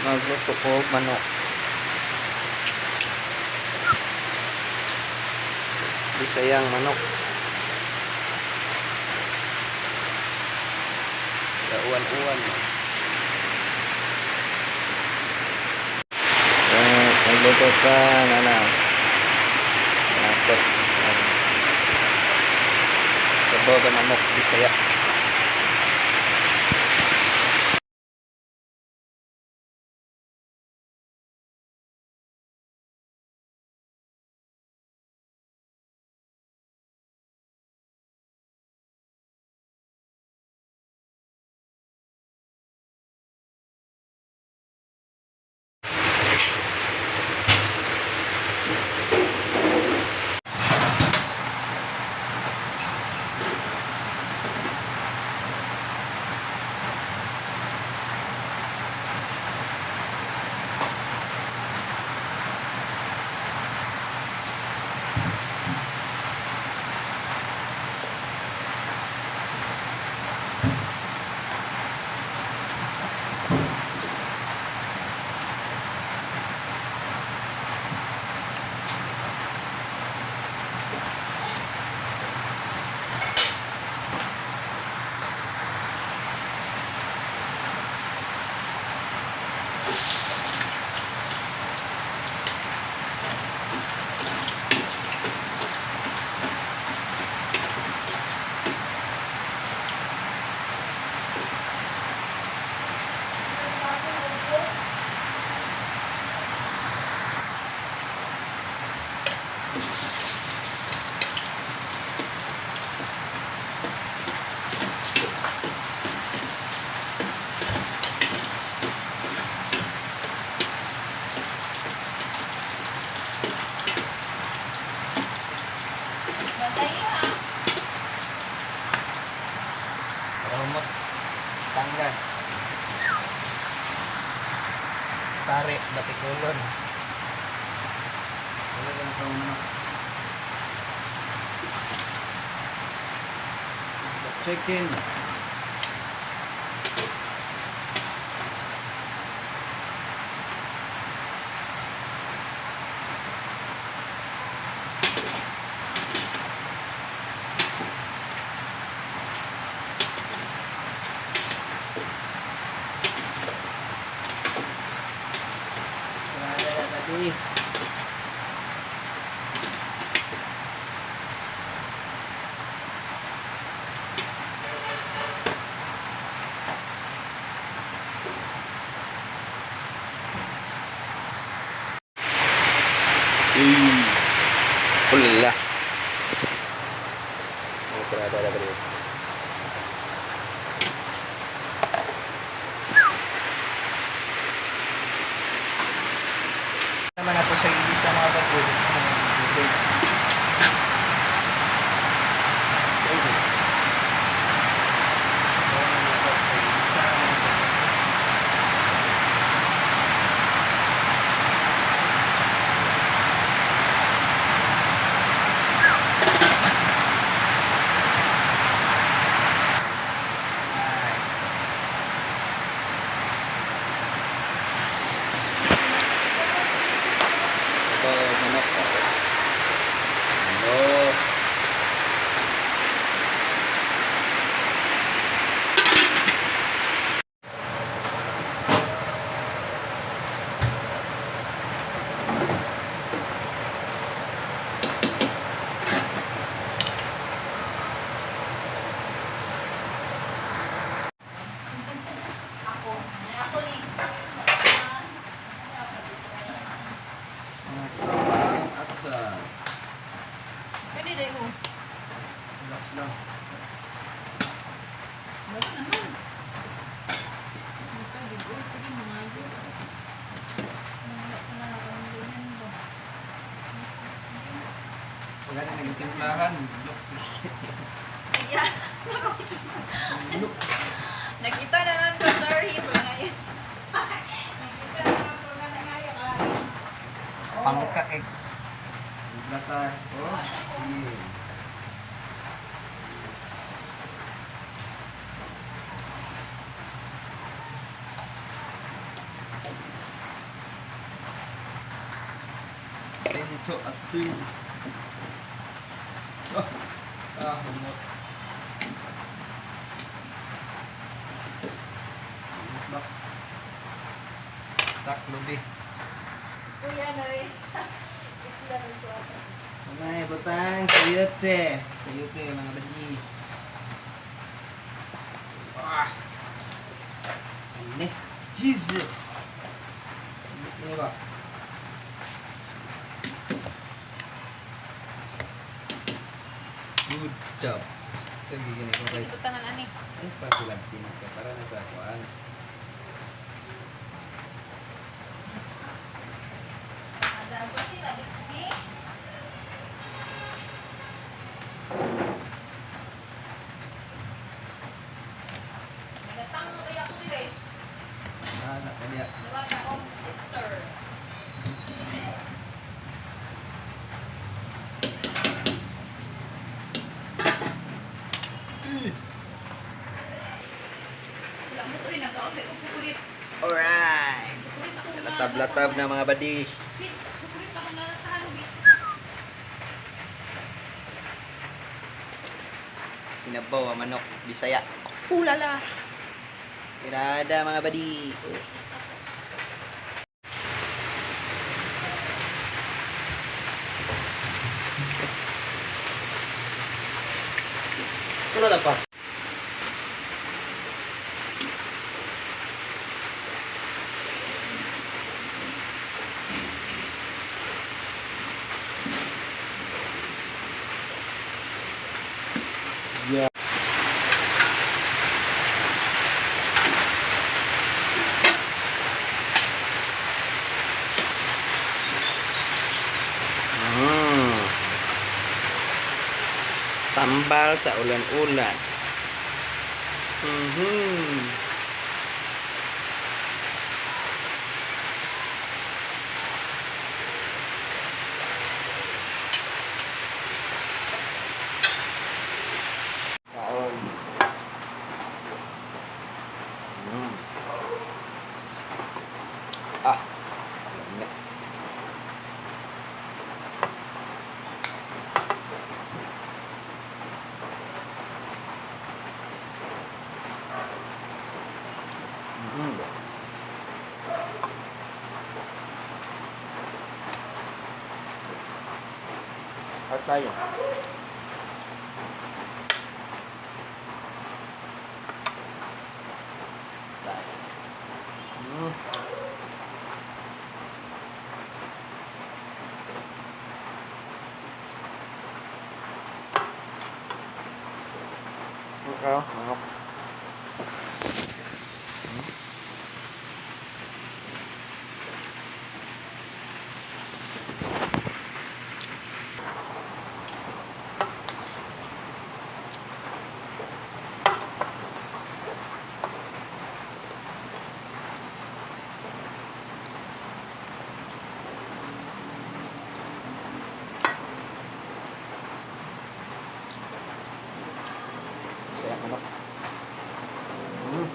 Magluto ko manok. Bisayang manok. Uwan-uwan. Magluto ka na na. Manok. Sabaw ka manok Bisaya. Bantay ha. Rahmat tangga. Pare, batikulon. Wala lang itong manok. The chicken. Wala na tadi. Ulala. Oh, berada ada berada. Naman ako sa ibis sa mga bagyo. Ito, manok. Manok. Ako. Ako ni. At sa Pwede dahil ko. Relax lang. Wala naman. Ito, bigo. Pwede mga yun. Wala ko na akong ganyan ba? Wala na nagtimplahan. Yeah. Nakita na lang ko, sorry. Pero ngayon. Nakita na lang ko nga na ngayon. Oh. Pangkaig. Blata. Oh, sige. Ito, asin. Ah, ah, humot. Humot ba? Taklobi. Kuya, Noy. Itlan ko ako. Ay, butang, sayute. Sayute, mga badi. Ah. Ane. Jesus! Ini ba? Good job. Ito, gigin ko kay. Ibutangan ani. Ay, pasilagtin ka para nasa kuan. Adago sila di. Nagatang na ba ako dire? Ah, nakaliya. Nawag akong sister. Wala mo to eh, nag-aapay ko kukulit. Alright! Kukulit ako na. Latab-latab na mga badi. Bits, kukulit ako na sa bits. Sinabaw ang manok, Bisaya. Ulala! Tirada mga badi. Ito na pa. Yeah. Tambal sa ulan-ulan. Mhm. Kaon. Mm. Ah. Lamig. Mm. At tayo. Tayo. Mm. Ikaw, manok. Saya manok. Mm.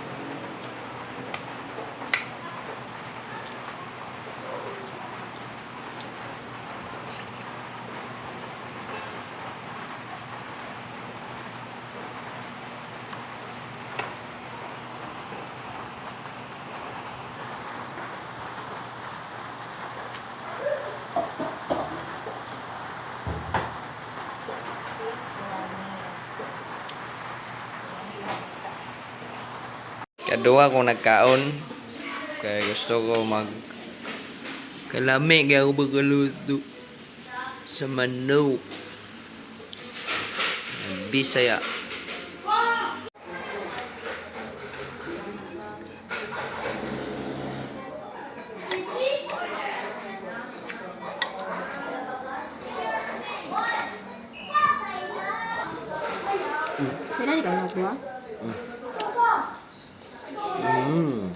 Kaduha kong nagkaon. Kaya gusto ko mag kalami kaya ako pagkaluto sa manok. Bisaya. Sila di ka nakuha? Mm.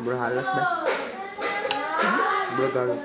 Bro, halos ba? Bro, garo.